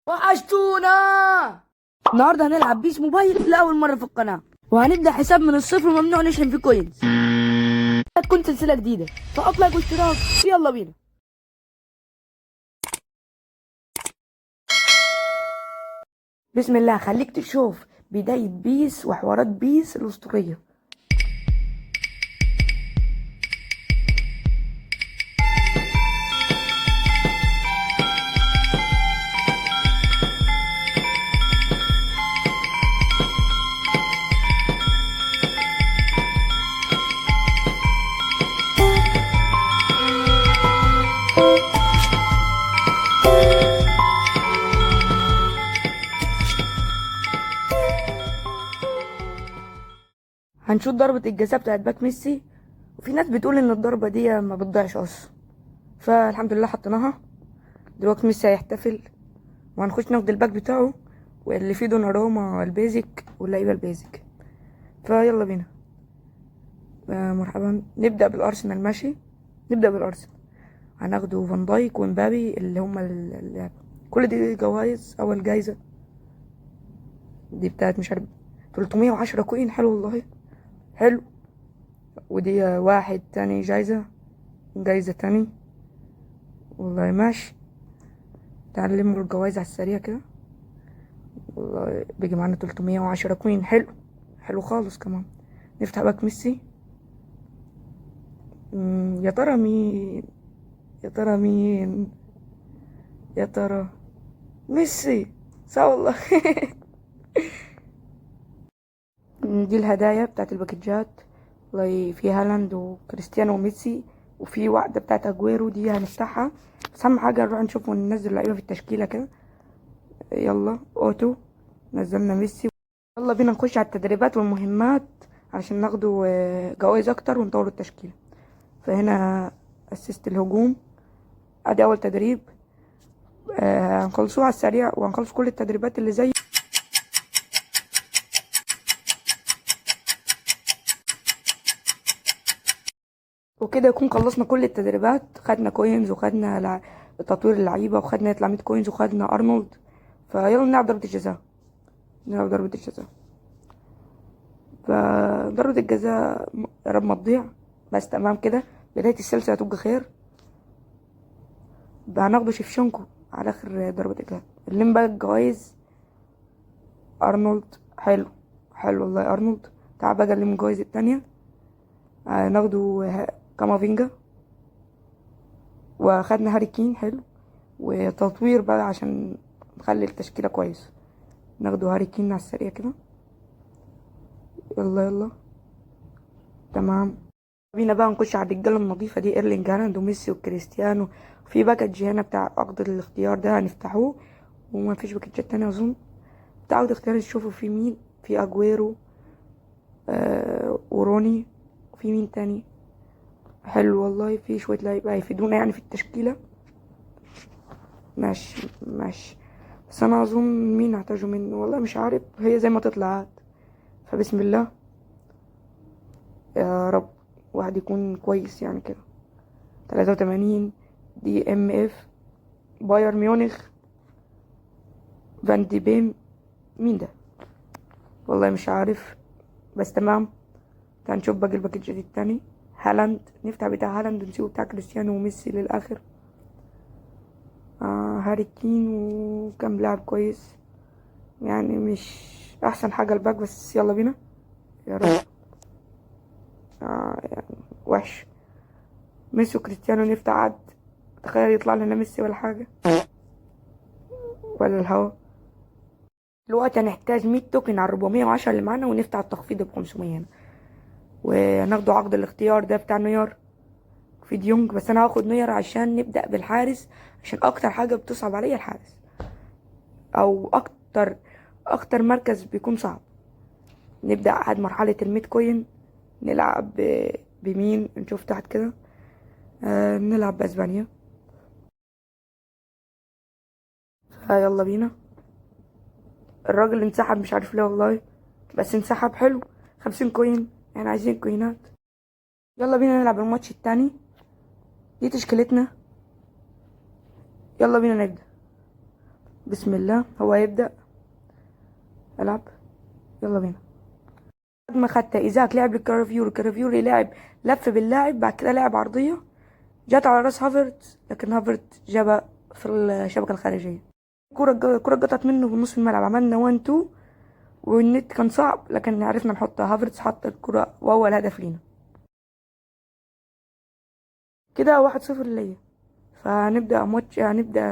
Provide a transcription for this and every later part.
وحشتونا. النهارده هنلعب PES Mobile لاول مرة في القناة، وهنبدا حساب من الصفر وممنوع نشحن فيه coins. هتكون سلسلة جديدة، فحط like واشتراك. يلا بينا. بسم الله. خليك تشوف بداية PES وحوارات PES الاسطورية. هنشوط ضربة الجزاء بتاعت pack ميسي، وفي ناس بتقول ان الضربة دي ما بتضيعش اصلا، فالحمد لله حطيناها. دلوقتي ميسي هيحتفل وهنخش ناخد ال pack بتاعه واللي فيه دوناروما ال basic واللعيبة ال basic. فيلا بينا. مرحبا. نبدأ بالارسنال. ماشي، نبدأ بالارسنال. هناخده فان دايك ومبابي اللي هما كل دي جوائز. اول جايزة دي بتاعت مش عارف 310 coin. حلو والله، حلو. ودي واحد تاني جايزة، جايزة تاني والله. ماشي، تعلموا الجوايز على السريع كده. والله بيجي معانا 310 coin. حلو، حلو خالص. كمان نفتح pack ميسي. يا ترى مين؟ يا ترى مين؟ يا ترى ميسي؟ صح والله. دي الهدايا بتاعت الباكجات والله. في هالاند وكريستيانو وميسي، وفي واحدة بتاعت اجويرو دي هنفتحها. بس اهم حاجة نروح نشوف وننزل اللعيبة في التشكيلة كده. يلا auto، نزلنا ميسي. يلا بينا نخش على التدريبات والمهمات عشان ناخدوا جوائز اكتر ونطوروا التشكيلة. فهنا assist الهجوم، ادي اول تدريب. هنخلصوه على السريع وهنخلص كل التدريبات اللي زي. وكده يكون خلصنا كل التدريبات. خدنا coins وخدنا تطوير اللعيبة، وخدنا يطلع 100 coins، وخدنا ارنولد. فيلا نلعب ضربة الجزاء. نلعب ضربة الجزاء. فضربة الجزاء يا رب ما تضيع. بس تمام كده، بداية السلسلة هتبقى خير. هناخده شيفشنكو على اخر ضربة الجزاء. نلم بقى الجوايز. ارنولد حلو، حلو والله ارنولد. تعال بقى نلم الجوايز التانية. هناخده كامافينجا، وخدنا هاري كين. حلو. وتطوير بقى عشان نخلي التشكيلة كويس. ناخده هاري كين على السريع كده. يلا يلا تمام. بينا بقى نخش على الرجالة النظيفة دي، ايرلينج هالاند وميسي وكريستيانو. في package هنا بتاع عقد الاختيار ده هنفتحوه، وما فيش باكجات تانية اظن. بتاع عقد اختيار تشوفوا في مين، في اجويرو، وروني، وفي مين تاني. حلو والله، في شوية لعيبة هيفيدونا في التشكيلة. ماشي ماشي، بس انا اظن مين هحتاجه منه والله مش عارف، هي زي ما تطلع. فبسم الله يا رب واحد يكون كويس كده. 83 DMF بايرن ميونخ فان دي بيم. مين ده والله مش عارف، بس تمام. تعال نشوف باقي ال package التاني. هالاند، نفتح بتاع هالاند ونسيبه بتاع كريستيانو وميسي للآخر. هاري كين وكم لاعب كويس، مش أحسن حاجة ال pack، بس يلا بينا يا رب. وحش. ميسي وكريستيانو نفتح عد، تخيل يطلع لنا ميسي ولا حاجة ولا الهوا. دلوقتي هنحتاج 100 token على 410 اللي معانا، ونفتح التخفيض ب 500 هنا، وناخده عقد الاختيار ده بتاع نوير في ديونج. بس انا هاخد نوير عشان نبدأ بالحارس، عشان اكتر حاجة بتصعب عليا الحارس، او اكتر مركز بيكون صعب. نبدأ عاد مرحلة الميت كوين. نلعب بمين؟ نشوف تحت كده. نلعب باسبانيا. فيلا بينا. الراجل انسحب مش عارف ليه والله، بس انسحب. حلو، 50 coin، احنا عايزين كوينات. يلا بينا نلعب الماتش التاني. دي تشكيلتنا، يلا بينا نبدأ. بسم الله، هو هيبدأ. العب، يلا بينا. بعد ما خدت ايزاك لعب للكارافيوري، كارافيوري لعب لف باللاعب، بعد كده لعب عرضية جت على راس هافرتز، لكن هافرتز جابها في الشبكة الخارجية. الكرة قطعت منه في نص الملعب، عملنا 1 2 والنت كان صعب لكن عرفنا نحطها. هافرتز حط الكرة واول هدف لينا. كده 1-0 ليا. فهنبدأ ماتش، هنبدأ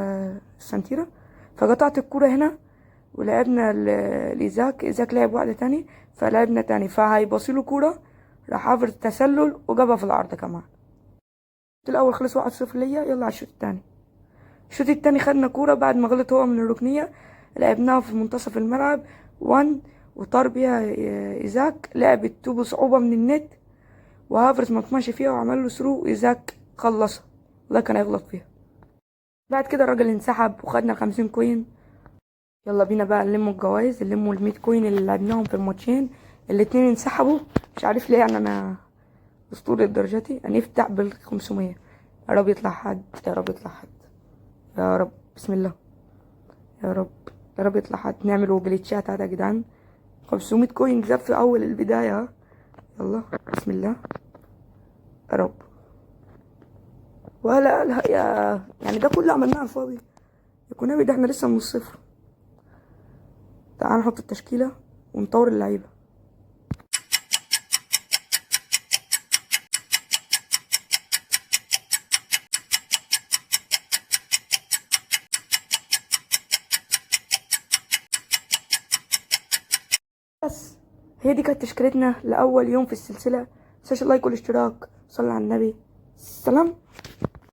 السنتيرة. فقطعت الكرة هنا ولعبنا لإيزاك، إيزاك لعب واحدة تاني فلعبنا تاني، فهيبصيله كورة، راح هافرتز تسلل وجابها في العارضة كمان. الشوط الأول خلص 1-0 ليا. يلا على الشوط التاني. الشوط التاني خدنا كورة بعد ما غلط هو من الركنية، لعبناها في منتصف الملعب 1 وطار بيها إيزاك، لعب التو بصعوبة من النت وهافرتز ما طمعش فيها وعمل له through، وإيزاك خلصها، والله كان هيغلط فيها. بعد كده الراجل انسحب وخدنا 50 coin. يلا بينا بقى نلموا الجوائز، نلموا 100 coin اللي لعبناهم في الماتشين. الاتنين انسحبوا مش عارف ليه، يعني انا اسطورة درجتي. هنفتح بال500، يا رب يطلع حد، يا رب يطلع حد، يا رب، بسم الله، يا رب، يا رب يطلع حد. نعملوا جليتشات هذا يا جدعان. 500 coin جاب في اول البداية. يلا بسم الله، يا رب. ولا لا يا يعني ده كله عملناه على الفاضي يا كونامي، ده احنا لسه من الصفر. تعال نحط التشكيلة ونطور اللعيبة. بس هي دي كانت تشكيلتنا لأول يوم في السلسلة. متنساش اللايك والاشتراك، صلي على النبي، سلام.